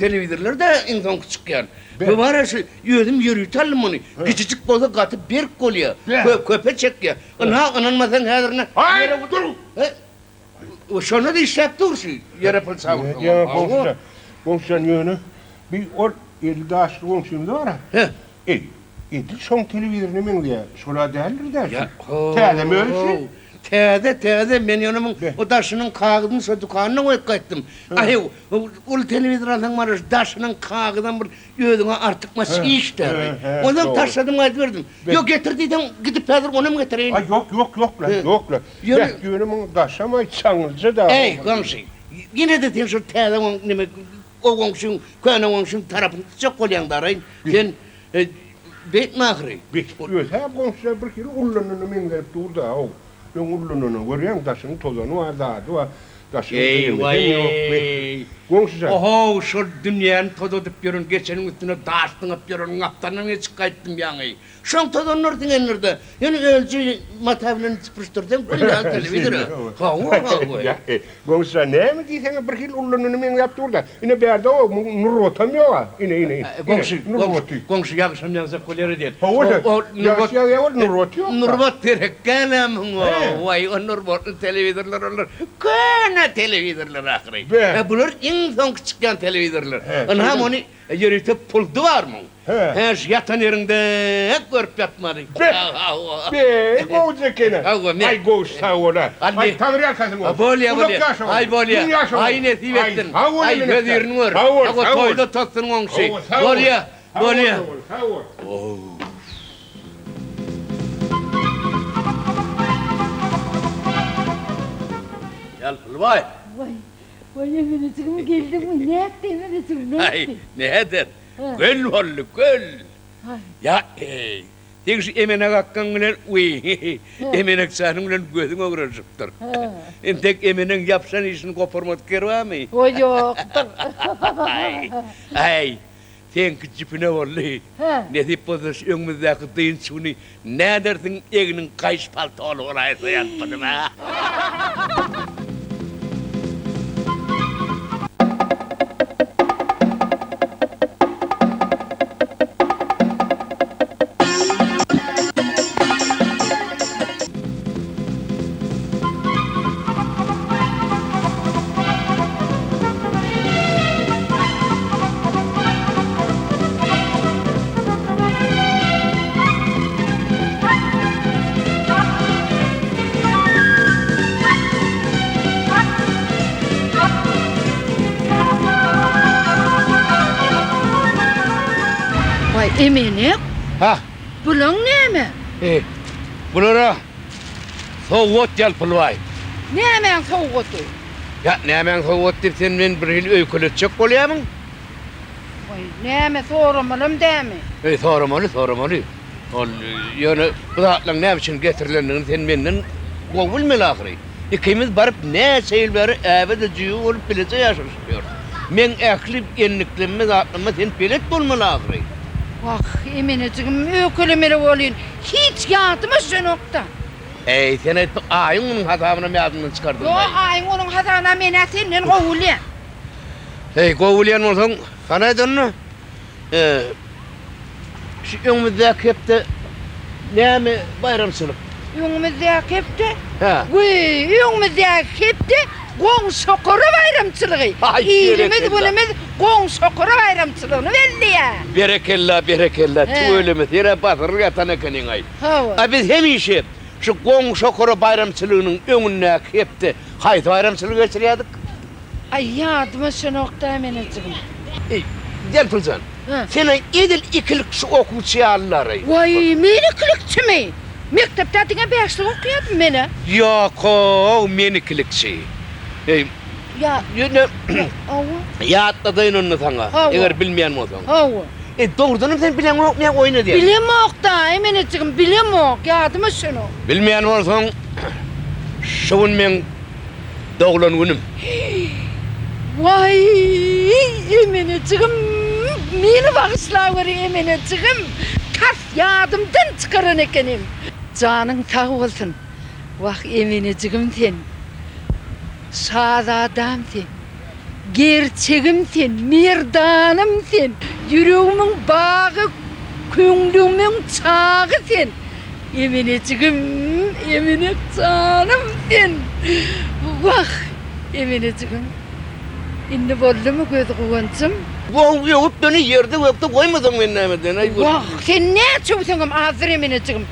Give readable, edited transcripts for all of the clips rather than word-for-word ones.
Telewizorlar-da iň soňky çykýan. Bu bar-a şu, özüm ýörite aldym muny. Kiçijik bolsa gaty berk bolýar. Köpe çekýär. Ynha, ynanmasaň häzir ine. Aý, dur! Şonda-da işläp dur şu, ýere pylçap ursaň. Ýa, goňşy jan, goňşy jan, ýöne bi ol eli daşly goňşymyz bar-a. Eý, edil şoň telewizoryna meňzeýär. Şol-a däldir-dä şu? Täzemi özi şu? Täze, täze. Men ýöne muň o daşynyň kagyzyny şo dükanda goýup gaýtdym. Aý, uly telewizor alsaň bar, şu daşynyň kagyzam bir özüňe artykmaç iş-dä. Onsoň taşladym gaýdyberdim. Ýok, getir diýseň, gidip häzir onam getireýin. Aý, ýok, ýok, ýok-la, ýok-la. Beh, ýöne muň daşam-aý çaňňylja-da. Eý, goňşy, ýene-de sen şol täze neme, o goňşyň, köne goňşyň tarapyny tutjak bolýaň daraýyn. Sen beýtme ahyry. Öz-hä goňşular birhili ullanyna meňzerip dur-da-ow. Öň ullanyny görýäň, daşynyň tozany bar, zady bar. Daşynyň Eý, gyýylgy waý! hem ýok. Beh, goňşy jan. Ohow, şol dünýäni tozadyp ýören, geçeniň üstüne daş zyňyp ýören gapdalyndan geçip gaýtdym ýaňy. Şoň tozanlary siňendir-dä. Ýöne ölji mata bilen süpürişdirseň gül ýaly telewizor-a. Hawa, hawa. Goňşy jan, näme diýseňem birhili ullanyna meňzäp dur-da. Ine bärde-ow, muň nurbatam ýog-a. Ine, ine, ine. Goňşy, Nurbaty. goňşy ýagyşam ýagjak bolýar diýen. Hawa, ýagyş ýagýar ol, nurbaty ýok-da. Nurbat gerekgälä muň, waý, o nurbatly telewizorlar olar köne telewizorlar ahyry. Be. Bular iň soňky çykýan telewizorlar. He, Ynha muny ýörite puldy bar muň. He. He, şu ýatan ýeriňde görüp ýatmaly. Be! Be, gowja eken-ä. Hawa, men. Aý, gowy, sag bol-a. Aý, Taňryýalkasyn bolsun. Bolýa, Uzak bolýa. ýaşa Aý, bolýa. Müň ýaşa Aý, nesip etsin. Aý, sag bol, Aý, Emenekjan. hözirini gör. Sag bol, Hawa, sag bol. toýda tozsun goňşy. Hawa, sag bol. Bolýa, Sag bol, bolýa. sag bol, sag bol. Ýalpylbaý. Waý, waý, Emenejigim geldiňmi? Nätdi, Emenejigim, nätdi? Aý, näder? Göl boldy, göl. Ýa, eý, seň şu emenek akgaň bilen, wiý, emenek janyň bilen gözüň öwrenişipdir. Entek emenegiň ýapyşan işini goparmadyk ýeri barmy? Goý, ýokdur. Aý, seňki jüpüne boldy. Nesip bolsa, şu öňümizdäki dynç güni nädersiň, egniň gaýyş paltoly bolaýsa ýatmadym-a. Waý, Emenek! Ha? Bulaň näme? E, bulara sowgat ýalpylbaý. Nämäň sowgaty? Ýa, nämäň sowgaty diýip sen meni birhili öýkeletjek bolýamyň? Waý, näme, soramalam dämi? Eý, soramaly, soramaly. Ol, ýöne bu zatlaryň näme üçin getirilendigini sen menden gowy bilmeli ahyry. Ikimiz baryp näçe ýyl bäri äbe-de jüýje bolup bileje ýaşaşyp ýörüs. Meň ähli endiklemme zatlaryma sen belet bolmaly ahyry. Wah, emenejigim, öýkelemeli bolýyn. Hiç ýadyma düşenok-da. Eý, sen aýtma, aýyň günüň hasabynam ýadyňdan çykardyňmy? Ýok, aýyň günüň hasabyna men-ä senden gowy bilýän. Eý, gowy bilýän bolsaň, hany aýt onda. Şu öňümizdäki hepde näme baýramçylyk? Öňümizdäki hepde? Hä. Wiý, öňümizdäki hepde goňşokara baýramçylygy. Aý, Ilimiz, berekella. günümiz goňşokara baýramçylygyny belleýär. Berekella, berekella, tüweleme, sen-ä basyryl ýatan ekeniň-aý. Hawa. A biz hemişe şu goňşokara baýramçylygynyň öňündäki hepde haýsy baýramçylygy geçirýärdik? Aý, ýadyma düşenok-da, menejigim. Eý, Delpiljan, sen-ä edil ikilikçi okuwçy ýalylaray. Waý, men ikilikçimi? Mekdepde diňe bäşlik okýardym men-ä. Ýok-ow, men ikilikçi. Eý, Ýa, ýöne, hawa. Ýatladaýyn onda saňa, Hawa. eger bilmeýän bolsaň. Hawa. Eý, dogrudanam sen bileňok, näme oýun edýäň? Bilemok-da, emenejigim, bilemok, ýadyma düşenok. Bilmeýän bolsaň, şu gün meň Doglan günüm. Waý, emenejigim, meni bagyşlaweri, emenejigim, tas ýadymdan çykaran ekenim. Janyň sag bolsun. Wah, emenejigim sen. Şazadam sen. Gerçegim sen, merdanym sen, Ýüregimiň bagy, köňlümiň çagy sen. Emenejigim, Emenek janym sen. Wah, Emenejigim, indi boldumy göz guwanjym? Gowy öwüp meni ýerde-gökde goýmasaň men näme edeýin-aý. Wah, sen näçe öwseňem azdyr Emenejigim.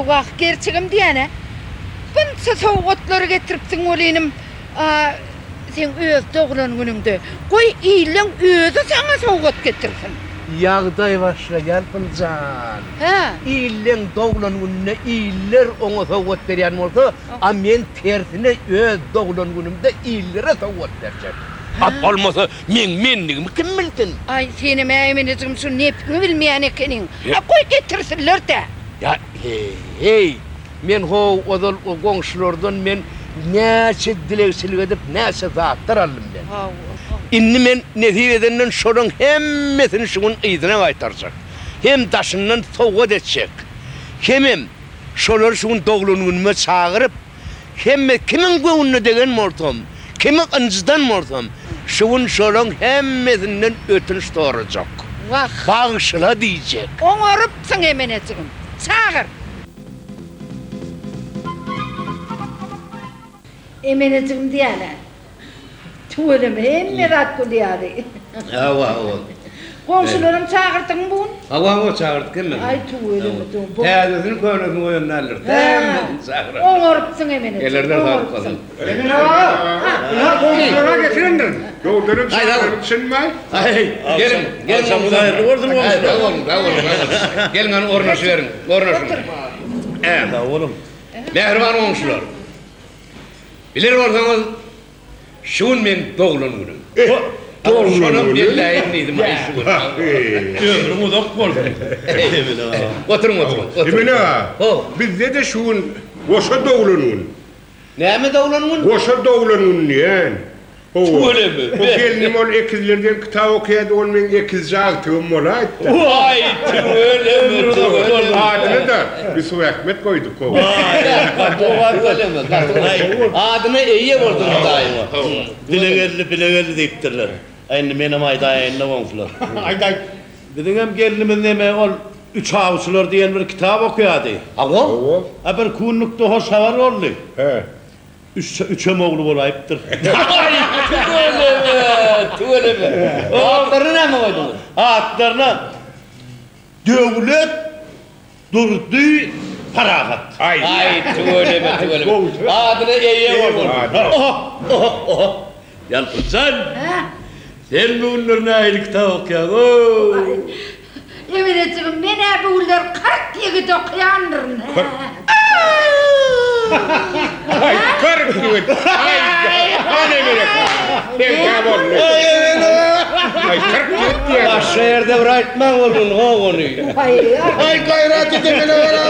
Wah, gerçegim diýýän-ä. Bunça sowgatlary getiripsiň welinim, a seň öz doglan günüňde, goý, illeň özi saňa sowgat getirsin. Ýagdaý başga, Ýalpyl jan. Hä. Illeň doglan gününde iller oňa sowgat berýän bolsa, a men tersine öz doglan günümde illere sowgat berjek. A bolmasa meň menligimi kim bilsin? Aý, senem-ä emenejigim şu nepiňi bilmeýän ekeniň. A goý getirsinler-dä. Ýa, he-heý, Men ho ozal o goňşulardan men näçe dilegçilik edip näçe zatlar aldym men. Indi men nesip edenden şolaň hemmesini şu gün yzyna gaýtarjak. Hem daşyndan sowgat etjek. Hemem şolary şu gün doglan günüme çagyryp hemme kimiň göwnüne degen bolsam, kimi ynjydan bolsam şu gün şolaň hemmesinden ötünç sorajak. Wah. Bagyşla diýjek. Oňarypsyň emenejigim. Çagyr. Emenejigim diýýän-ä. Tüweleme, hemme zat gül ýaly. Hawa, hawa. Goňşularam çagyrdyňmy bu gün? Hawa, hawa, çagyrdyk hemmesini. Aý, tüweleme, tüweleme. Täzesini, könesini goýan däldir. Hemmesini çagyrarlar. Oňarypsyň emenejigim, Ellerine saglyk bolsun. Emine aga, ynha goňşulara getirendirin. Dogrudanam çagyryp çynmaý. Aý, geliň, geliň. Agşamyňyz haýyrly bolsun, goňşular. Sag boluň, sag boluň, sag boluň. Geliň hany ornaşyberiň, ornaşyň. Sag boluň. Mähriban goňşular! Biler bolsaňyz, şu gün meň doglan günüm. Şonam belläýin diýdim, aý şu gün. Ömrüň uzak bolsun. Oturyň, oturyň, oturyň. Emine aga, bizde-de şu gün goşa doglan gün. Näme doglan gün? Goşa doglan gün diýen. Hawa. Tüweleme. O gelnim ol ekizlerden kitap okaýardy, ol meň ekizje agtygym bolaýypdy. Waý, tüweleme, tüweleme. Adyny-da Ýusup Ahmet goýduk, hawa. Tüweleme, gaty gowy. Adyna eýe bolsun Hudaýym. Dile geldi, bile geldi diýipdirler. A indi menem aýdaýaýyn-da goňşular. Aýt, aýt. Biziňem gelnimiz neme ol Üç awçylar diýen bir kitap okaýardy. Hawa. A bir kunlukda hoş habar boldy. He. Üç, üçem ogly bolaýypdyr. Aý, tüweleme, tüweleme. Atlaryny näme goýduňyz? Atlaryna Döwlet, Durdy, Parahat. Aý, tüweleme, tüweleme. Adyna eýe bolsun. Oho, oho, oho. Ýalpyzjan, sen bu günler nähili kitap okýaň-ow? Emenejigim, men-ä bu günler 40 ýigit okaýandyryn. Aý, 40 ýigit! Aý, hany Emenek aga, seňkä boldy. Aý, 40 ýigit diýýäň. Başga ýerde bir aýtmaň ol gün ho ony. Aý, gaýrat et Emenek aga.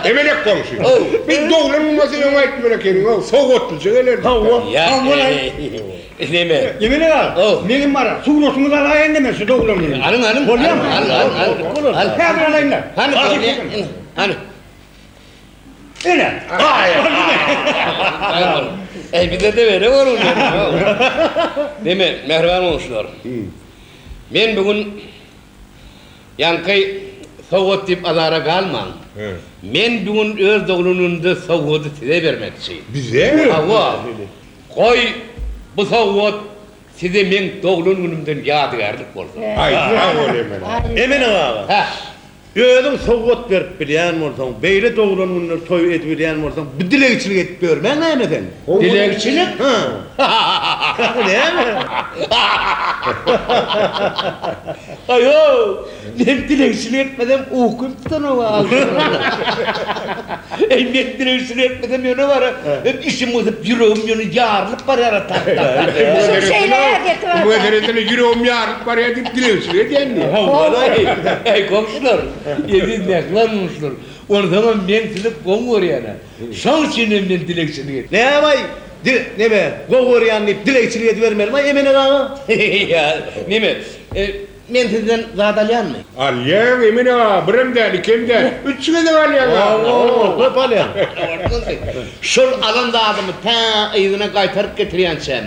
Emenek goňşy, biz doglan bolmasa öň aýtmaly ekeniň-ow, sowgatlyja gelerdik. Hawa, hawa. Neme? Emine aga, meňem bar, suratyňyzy alaýyn-da men şu doglan günüm. Alyň, alyň. Bolýamy? Al, al, al. Al. Häzir alaýyn-da. Hany, hany. Ine. Aý. Eý, bize-de bere boluň. Neme, mähriban goňşular. Men bu gün Ýaňky sowgat diýip azara galmaň. Men bu gün öz doglan günümde sowgady size bermekçi. Bize? Hawa. Goý, bu sowgat size meň doglan günümden ýadygärlik bolsun. Aý, sag bol Emen aga. Emen aga, Hä. özüň sowgat berip bilýän bolsaň, beýle doglan günleri toý edibilýän bolsaň, bu dilegçilik edip ýörmäň näme sen? Dilegçilik? Hä. Näme? Aý-ow! Men dilegçilik etmesem ukym tutanok agşamlara. Eý, men dilegçilik etmesem ýöne bar-a, içim gysyp, ýüregim ýöne ýarylyp barýar-a tak-tak-tak. Şuň şeýle häsiýeti bar-da. Muňa seredene ýüregim ýarylyp barýar diýip dilegçilik edýän diýýär. Hawa-laý. Eý, goňşular, eziz mähriban goňşular, onsoňam men sizi gowy görýän-ä. Şoň üçin hem men dilegçilik etdim. Näme-aý, di, neme, gowy görýän diýip dilegçilik edibermelimi-aý, Emenek aga? Ýa, neme, men sizden zat alýanmy? Alýaň, Emin aga, birem däl, ikem däl, üç gezek alýaň aga. Hawa, köp alýaň. Şol alan zadymy tä yzyna gaýtaryp getirýänçäm.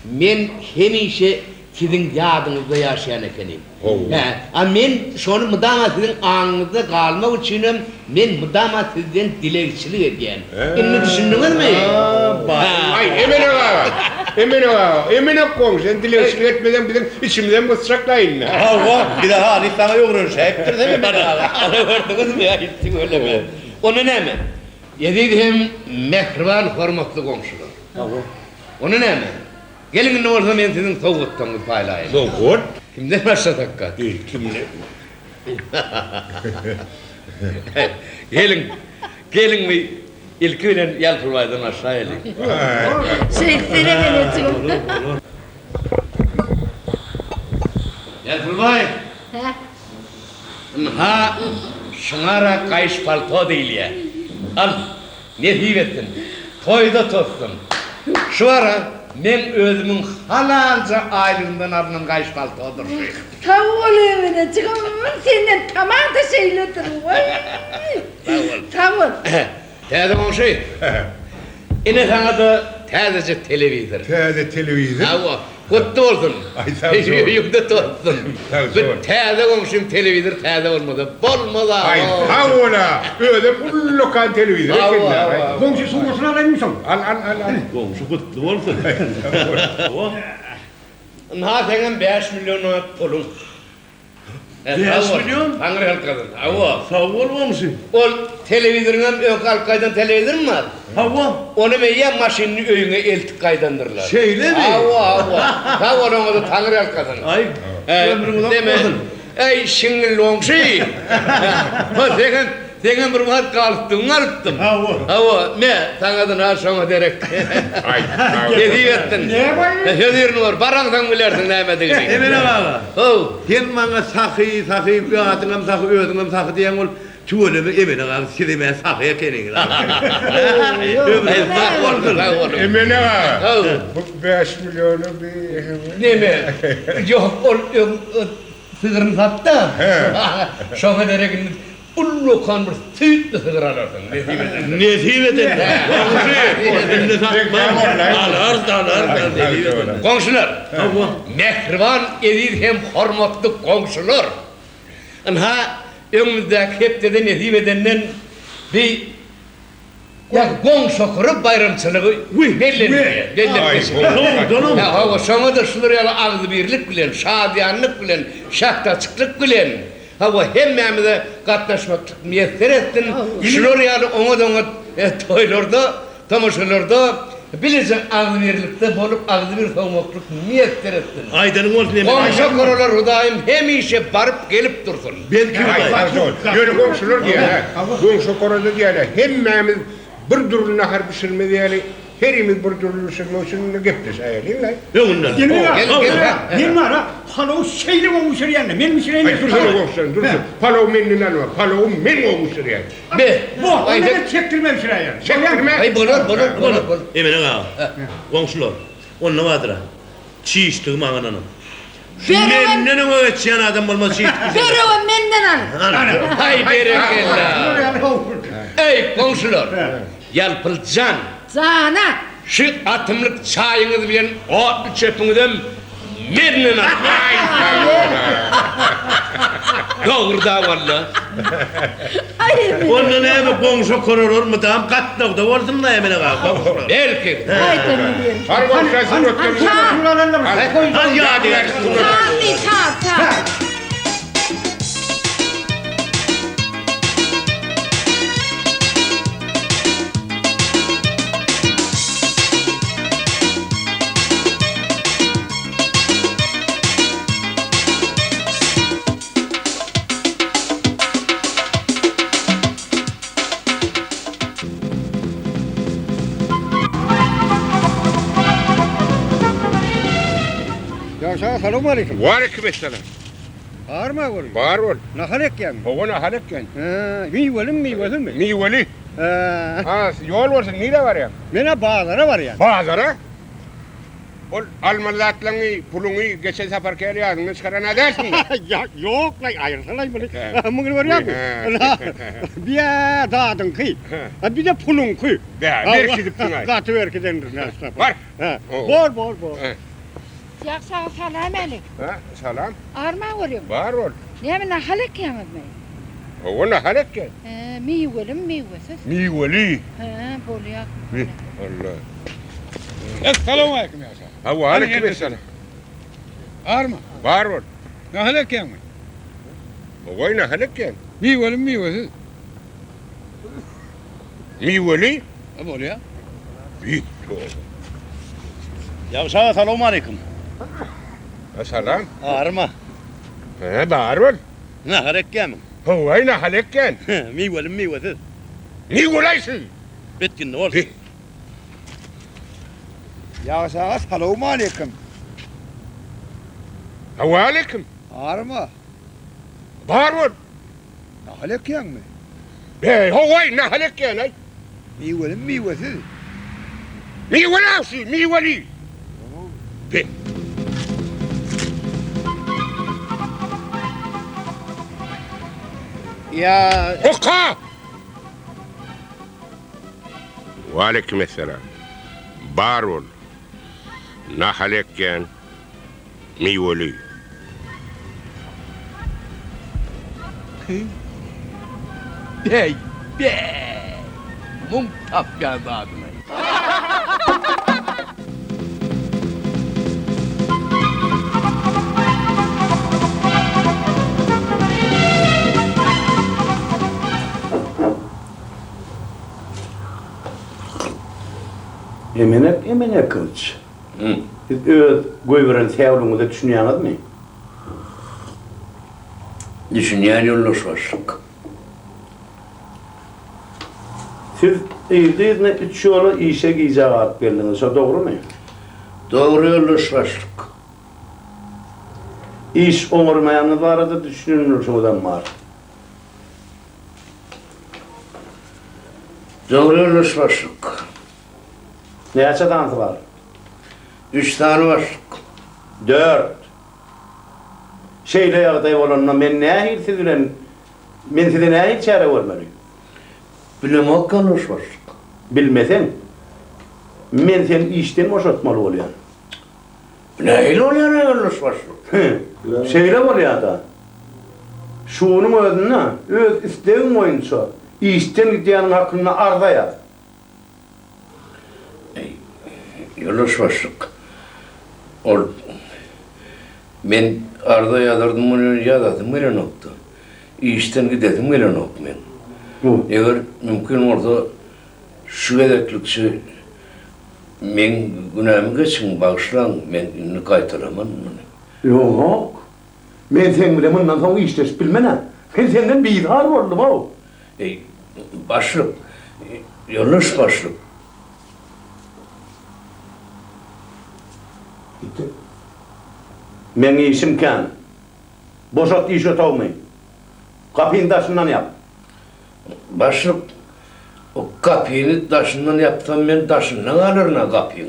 Men hemişe siziň ýadyňyzda ýaşaýan ekenim. Hä, a men şony mydama siziň aňyňyzda galmak üçinem men mydama sizden dilegçilik edýän. Indi düşündiňizmi? Aý, Emenek aga! Emenek aga! Emenek goňşy, sen dilegçilik etmeseň biziň içimizem gysjakla indi. Hawa, bize halys saňa öwrenişäýipdiris Emenek aga. Ana gördüňizmi, aý, tüweleme. Onda näme? Eziz hem mähriban hormatly goňşular. Hawa. Onda näme? Geliň indi bolsa men siziň sowgatlaryňyzy paýlaýyn. Sowgat? Kimden başlasakka? Eý, kimden? Geliň, geliň bir ilki bilen Ýalpylbaýdan başlaýalyň. Şeýtsene Melejigim. Ýalpylbaý! Hä? Ynha, şuňara gaýyş palto diýilýär. Al! Nesip etsin. Toýda tozsun. Şu ara meň özümiň halalja aýlygymdan alnan gaýyş paltodyr şu. Sag bol Emenejigim, senden tamam-da şeýledir. Waý. Sag bol. Sag bol. Täze goňşy. Ine saňa-da täzeje telewizor. Täze telewizor? Hawa. Gutly bolsun. Aý sag bol. Öýüňde tozsun. Sag bol. Bu täze goňşyň telewizor täze bolmasa bolmaz-a. Aý sag bol-a. Özem ullakan telewizor eken-dä. Goňşy suratyny alaýynmy şoň? Al al al al. Goňşy gutly bolsun. Sag bol. Ynha seňem 5 million manat puluň. 5 million? Taňry ýalkasyn. Hawa. Sag bol goňşy. Ol telewizoryňam öňki alyp gaýdan telewizoryň bar. Hawa. Onam eýýäm maşynyny öýüňe eltip gaýdandyrlar. Şeýlemi? Hawa, hawa. Sag bol oňa-da Taňry ýalkasyn. Aý, ömrüň uzak bolsun. Eý, şiňňil goňşy. Ha, seňem Seňem bir wagt galstugyňy alypdym. Hawa. Hawa, me, saňa-da nar şoňa derek. Aý, sag bol. Nesip etsin. Näme? Hözirini gör, baraňsoň bilersiň nämedigini. Emel aga. How. Sen maňa sahy, sahy, adyňam sahy, özüňem sahy diýýäň bolup, tüweleme Emel aga sizem-ä sahy ekeniňiz. Ömrüňiz uzak bolsun. Sag boluň. Emel aga. How. Bu bäş milliony bi. Neme? Ýok, ol öň sygryny satdy. Hä. Şoňa derek indi Ullakan bir süýtli sygyr alarsyň, nesip edende. Nesip edende. Goňşy, indi satman, alarys, alarys, nesip edende. Goňşular! Mähriban, eziz hem hormatly goňşular! Ynha, öňümizdäki hepdede nesip edenden bi Ýa goňşokara baýramçylygy bellenilýär, bellenip geçilýär. Hä, hawa, şoňa-da şular ýaly agzybirlik bilen, şadyýanlyk bilen, şähdaçyklyk bilen, hawa, hemmämize gatnaşmaklyk miýesser etsin. Şular ýaly oňat-oňat toýlarda, tomaşalarda bileje agzybirlikde bolup, agzybir sowmaklyk miýesser etsin. Aýdanyň bolsun, Emel aga. Goňşokaralar Hudaýym hemişe baryp-gelip dursun. Belki Aý, sag bol. Ýöne goňşular diýýär-ä. Goňşy-goraja diýýär-ä. Hemmämiz bir dürli nahar bişirmez ýaly, herimiz bir dürli bişirmek üçin indi gepleşäýeliň-laý. Öňünden. Gelin aga, men bar-a, palawy şeýle gowy bişirýän-de, men bişireýin. Aý, dursana goňşujan, dursun. Palawy menden alma, palawy men gowy bişirýän. Be. Bo, onda men çekdirme bişiräýerin. Çekdirme? Aý, bolar, bolar, bolar, bolar. Emel aga, goňşular, onda bardyr-a. Çişdigi maňa ynanyň. Şu menden öňe geçýän adam bolmaz çişdik bişirse. Böregem menden al. Haý berekella. Eý goňşular. Ýalpyl jan. Jana. Şu atymlyk çaýyňyz bilen otly çöpüňizem menden al. Dogry-da walla. Onda näme goňşa köreler mydam gatnawda bolsun-da Emel aga goňşular. Belki. Hany goňşa suratdan Hany ýadygärlik surat. Saz diý saz saz. Ýagşy aga salowmaleýkim. Waleýkim essalam. Barmy görüm? Bar bol. Nahal ekýäňmi? Hawa nahal ekýän. Hä, miwelimi miwesizmi? Miweli. Hä. Ha, ýol bolsun nirä barýaň? Men-ä bazara barýan. Bazara? Ol almaly zatlaňy, puluňy geçen saparky ýaly ýadyňdan çykaran-a dälsiň-dä? Ýa, ýok-laý, aýyrsalaý muny. Muny görýäňmi? Ynha, bir-ä zadyňky, bir-de puluňky. Bä, berkidipsiň-aý. Gaty berkidendir, nätjek. Bar. Hä, bor, bor, bor. Ýagşy aga salam älik. Hä, salam. Arma görýäň. Bar bol. Näme nahal ekýäňizmi? Hawa, nahal ekýän. Hä, miwelimi, miwesiz? Miweli. Hä, bolýa. Bi, Alla. Essalawmaleýkim Ýagşy aga. Hawa, aleýkim essalam. Arma. Bar bol. Nahal ekýäňmi? Hawa, nahal ekýän. Miwelimi, miwesiz? Miweli? Ha bolýa. Bi, toba. Ýagşy aga salowmaleýkim. Ha, salam. Arma. Hä, bar bol. Nahar ekýämiň? Hawa, nahal ekýän. Miwelimi, miwesiz? Miweli şu. Bitginli bolsun. Bi. Ýagşy aga salowmaleýkim. Hawa, aleýkim. Arma. Bar bol. Nahal ekýäňmi? Beý, hawa-aý, nahal ekýän-aý. Miwelimi, miwesiz? Miweli-aw şu, miweli. Be. Ýa. Oka! Waleýkimessalam. Bar bol. Nahal ekýän. Miweli. Beý, beý! Muň tapýan zadyny. Emenek Emenekowiç. Siz öz goýberen säwligiňize düşünýäňizmi? Düşünýän ýoldaş başlyk. Siz yzly-yzyna üç ýola işe gijä galyp geldiňiz, şo dogrumy? Dogry ýoldaş başlyk. Iş oňarmaýanyňyz barada düşünilişiňizem bar. Dogry ýoldaş başlyk. Näçe sanysy bar? Üç sany başlyk. Dört. Şeýle ýagdaý bolanda men nähili siz bilen, men size nähili çäre görmeli? Bilemok ýoldaş başlyk. Bilmeseň, men seni işden boşatmaly bolýan. Bu nähili bolýar-a ýoldaş başlyk? Hü, şeýle bolýar-da. Şunuň özünde öz islegiň boýunça işden gidýäniň hakynda arza ýaz. Eý, ýoldaş başlyk, ol men arza ýazardym welin ýazasym gelenokdy. Işden gidesim gelenok meň. Eger mümkin bolsa şu gezeklikçe meň günämi geçiň, bagyşlaň, men indi gaýtalaman muny. Ýok. Men seň bilen mundan soň işleşip bilmen-ä. Men senden bizar boldum-ow. Eý, başlyk, ýoldaş başlyk. Gitdi. Meň işim kän. Boşat iş otagymy. Gapyny daşyndan ýap. Başlyk, o gapyny daşyndan ýapsam men daşynda galaryn-a gapyň.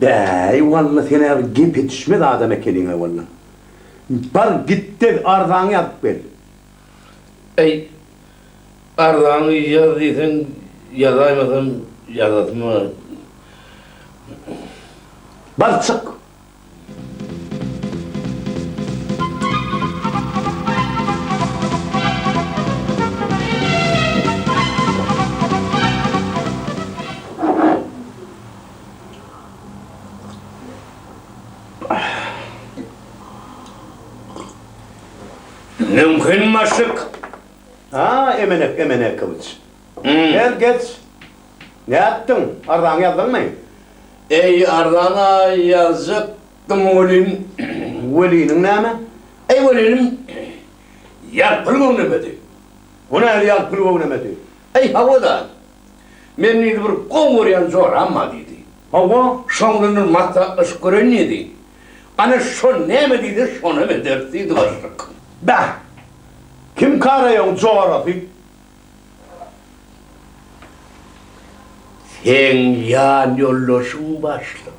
Bäý walla sen-ä bir gep etişmez adam ekeniň-aý walla. Bar git-de arzaňy ýazyp gel. Eý, arzaňy ýaz diýseň, ýazaýmasam ýazasym-a. Bar çyk! Mümkin başlyk. A, Emenek Emenekowiç. Gel, geç. Nätdiň, arzaňy ýazdyňmy? Eý, arzan-a ýazjakdym welin. Weliniň näme? Eý, welinim, ýalpyl göwnemedi. O nähili ýalpyl göwnemedi? Eý, hawa-da. Men diýdi, bir gowy görýän joram bar diýdi. Hawa. Şoň bilen bir maslahatlaşyp göreýin diýdi. Ana şo näme diýse şonam ederis diýdi başlyk. Bäh! Kim karaýoň jorasy? Seň ýan ýoldaşyň başlyk.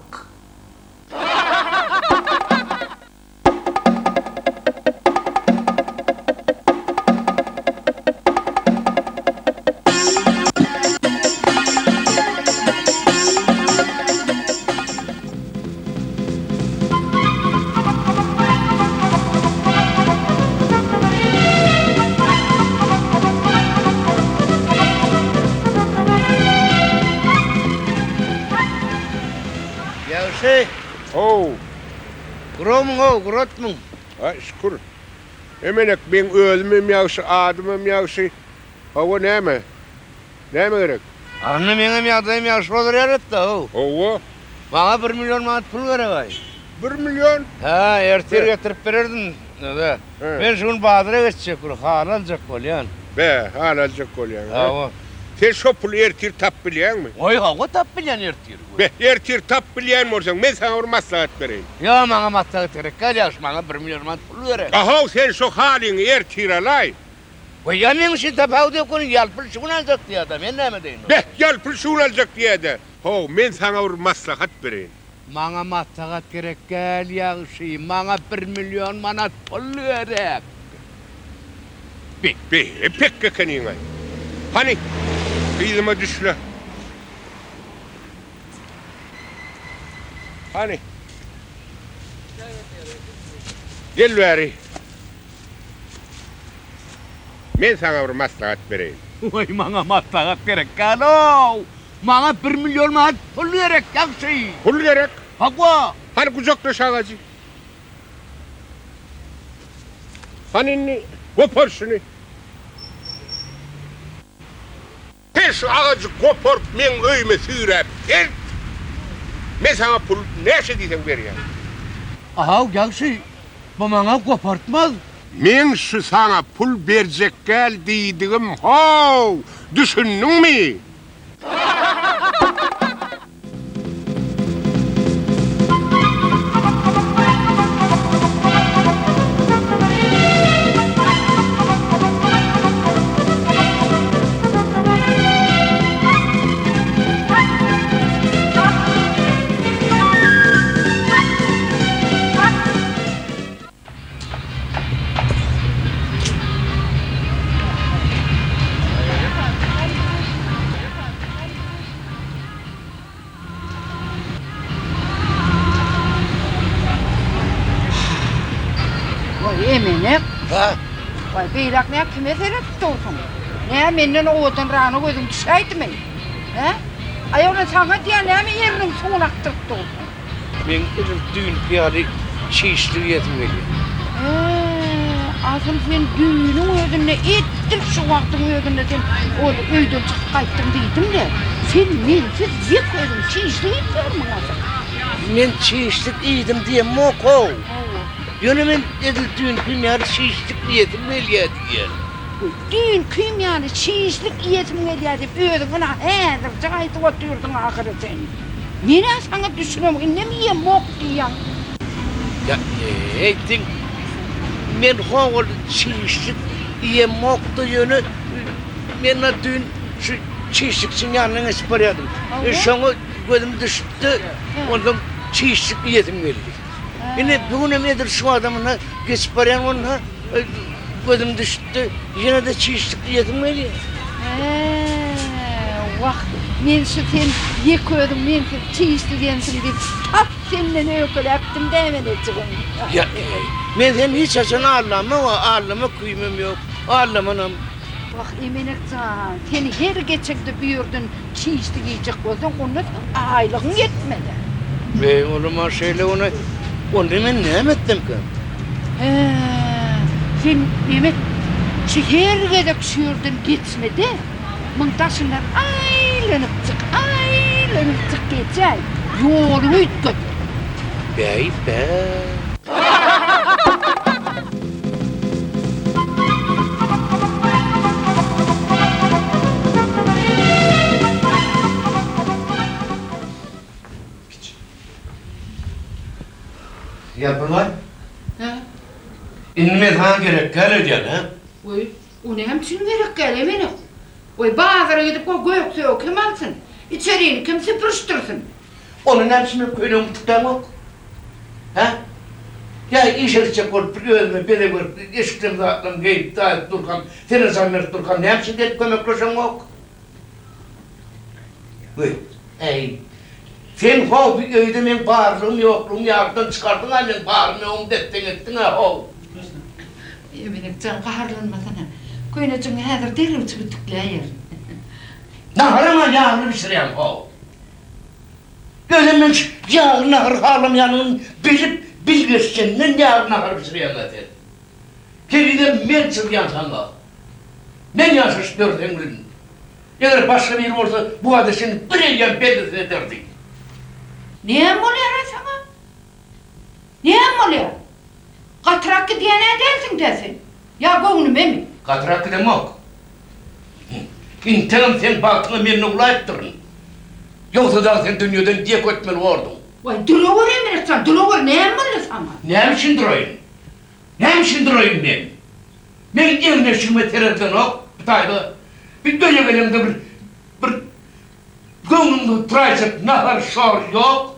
How. Guramyň-ow, guratmyň? Aý, şükür. Emenek, meň özümem ýagşy, adymam ýagşy. Hawa, näme? Näme gerek? Onda meňem ýagdaýym ýagşy bolar ýaly-da-ow. Hawa. Maňa bir million manat pul gerek-aý. Bir million? Hä, ertir getirip bererdim. Nede? Men şu gün bazara geçjek, bir haly aljak bolýan. Be, haly aljak bolýaň, hä? Hawa. Sen şo puly ertir tap bilýäňmi? Goý, hawa, tap bilýän ertir. Be, ertir tap bilýän bolsaň, men saňa bir maslahat bereýin. Ýa, maňa maslahat gerek däl, ýagşy, maňa bir million manat pul gerek. Ahow, sen şo halyňy ertir alaý. Goý, ýa meň üçin tapawudy ýok, ony ýalpyl şu gün aljak diýýär-dä, men näme edeýin ony? Be, ýalpyl şu gün aljak diýýär-dä. How, men saňa bir maslahat bereýin. Maňa maslahat gerek däl, ýagşy, maňa bir million manat pul gerek. Be, beýle pekge ekeniň-aý. Hany, yzyma düşle. Hany. Gel bäri. Men saňa bir maslahat bereýin. Waý, maňa maslahat gerek däl-ow! Maňa bir million manat pul gerek, ýagşy! Pul gerek? Hawa! Hany gujaklaş agajy. Hany indi gopar şuny. Sen şu agajy goparyp meň öýüme süýräp gel. Men saňa pul näçe diýseň berýän. Ahaw, ýagşy, bu maňa gopartmaz. Meň şu saňa pul berjek däl diýdigim how, düşündiňmi? Waý, emenek. Ha? Waý, beýläk nä kime seredip dursuň? Nä menden owadan rana gözüň düşäýdimi? Hä? Aý, oglan saňa diýýän, näme erniň suwuny akdyryp dursuň? Meň edil düýnki ýaly çişlik iýesim gelýär. Hä, asyl sen düýnüň özünde edil şu wagtyň özünde sen ol öýden çykyp gaýtdym diýdiň-le. Sen mensiz ýek özüň çişlik iýip ýörmüň asyl. Men çişlik iýdim diýemok-ow. Ýöne men edil düýnkim ýaly çişlik iýesim gelýär diýýän. Düýnkim ýaly çişlik iýesim gelýär diýip özüň ynha häzirjik aýdyp otyrdyň ahyry sen. Men-ä saňa düşünemok, indem iýemok diýýäň. Ýa, eýtiň, men ho-ol çişlik iýemok-da, ýöne men-ä düýn şu çişlikçiň ýanyndan geçip barýardym. Şoňa gözüm düşüpdi, onsoň çişlik iýesim geldi. Ine, bu günem edil şu adamyna geçip barýan onda gözüm düşüpdi, ýene-de çişlik iýesim gelýär. Hä, wah, men şu sen ýeke özüň mensiz çişlik iýensiň diýip, tas senden öýkeläpdim-dä menejigim. Ýa, men seni hiç haçan aldamok-a, aldamak küýümem ýok, aldamanam. Wah, Emenek jan, sen her geçeňde bu ýerden çişlik iýjek bolsaň, onda seň aýlygyň ýetmez-ä. Beý, olam-a şeýle ony, onda men näme etsemkäm? Hä, sen neme et, şu her gezek şu ýerden geçme-de, muň daşyndan aýlanyp çyk, aýlanyp çyk geçäý, ýoluňy üýtget. Beý, bä. Ýalpylbaý. Hä? Indi men saňa gerek däl öýdýän, hä? Goý, o näme üçin gerek däl, Emenek? Goý, bazara gidip o gök-sögi kim alsyn? Içerini kim süpürişdirsin? Onda näme üçin meniň köýnegimi ütükläňok? Hä? Ýa işe gitjek bolup bir özüme bezeg berip, eşiklerim zatlarymy geýip, daýyp durkam, sene jan berip durkam näme üçin gelip kömekleşeňok? Weý, äý, sen how bu öýde meň barlygym ýoklugym ýatdan çykardyň-a meň barym ýogum des-deň etdiň-ä how. Emenek jan gaharlanmasana. Köýnejigiňi häzir derrewjik ütükläýerin. Naharam-a ýagly bişirýäň how. Özem men şu ýagly nahar halamaýanymy bilip, bilgeşlenden ýagly nahar bişirýäň-ä sen. Henizem men çyzýan saňa. Men ýaşaşyp ýörün seň bilen. Eger başga biri bolsa, bu ada seni bir eýýäm bellisini ederdi. Näme bolýar-a saňa? Näme bolýar? Gatyrak gidýän-ä dälsiň-dä sen? Ýa göwnümemi? Gatyrak gidemok. Integem seň bagtyňa men nowlaýypdyryn. Ýogsa dagy sen dünýeden ýek ötmeli borduň. Waý, duraweri Emret jan, duraweri, näme boldy saňa? Näme üçin duraýyn? Näme üçin duraýyn men? Meň egin-eşigime seredilenok bu taýda. Bir öýe gelemde bir bir göwnüňde turaýjak nahar, şor ýok.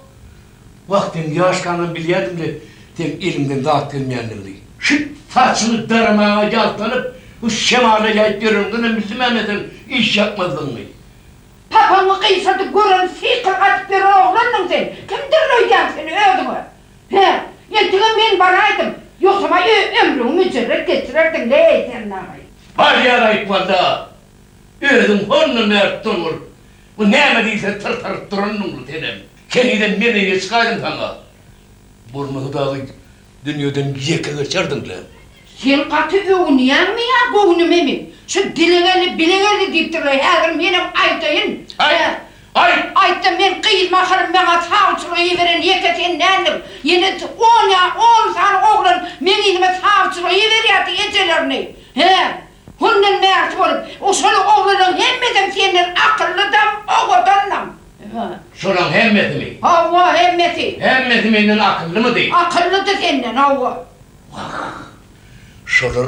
Wah, sen ýaşkaňam bilýärdim-le seň eliňden zat gelmeýändigini. Şu saçyňy daramaga ýaltanyp, bu şemala ýaýyp ýöreniňdenem bildim-ä men seň iş ýapmazlygyňy. Papaňy gyşardyp göreni sykyr atyp ýören oglandyň sen. Kimdir öýdýäň sen özüňe? Hä, entegem men baraýdym. Ýogsam-a ömrüňi müjerret geçirerdiň-leý sen dagy. Barýar-aýt walla. Özüň hondan bäri bolup, bu näme diýse tyrtaryp durandyň-la senem. Henizem men eýe çykaýdym saňa. Bolmasa dagy dünýeden ýeke geçerdiň-le. Sen gaty öwünýäňmi ýa göwnümemi? Şu dile geldi, bile geldi diýipdirler, häzir menem aýdaýyn. Aýt! Aýt! Aýtda, men gyz mahalym maňa sawçylyga iberen ýeke sen däldiň. Ýene on ýa on sany oglan meň yzyma sawçylyga iberýärdi ejelerini. Hä, hondan bärsi bolup, şol oglanlaň hemmesem senden akyllydam, owadandam. Şolaň hemmesimi? Hawa, hemmesi. Hemmesi menden akyllymydy? Akyllydy senden, hawa. Wah, şolar.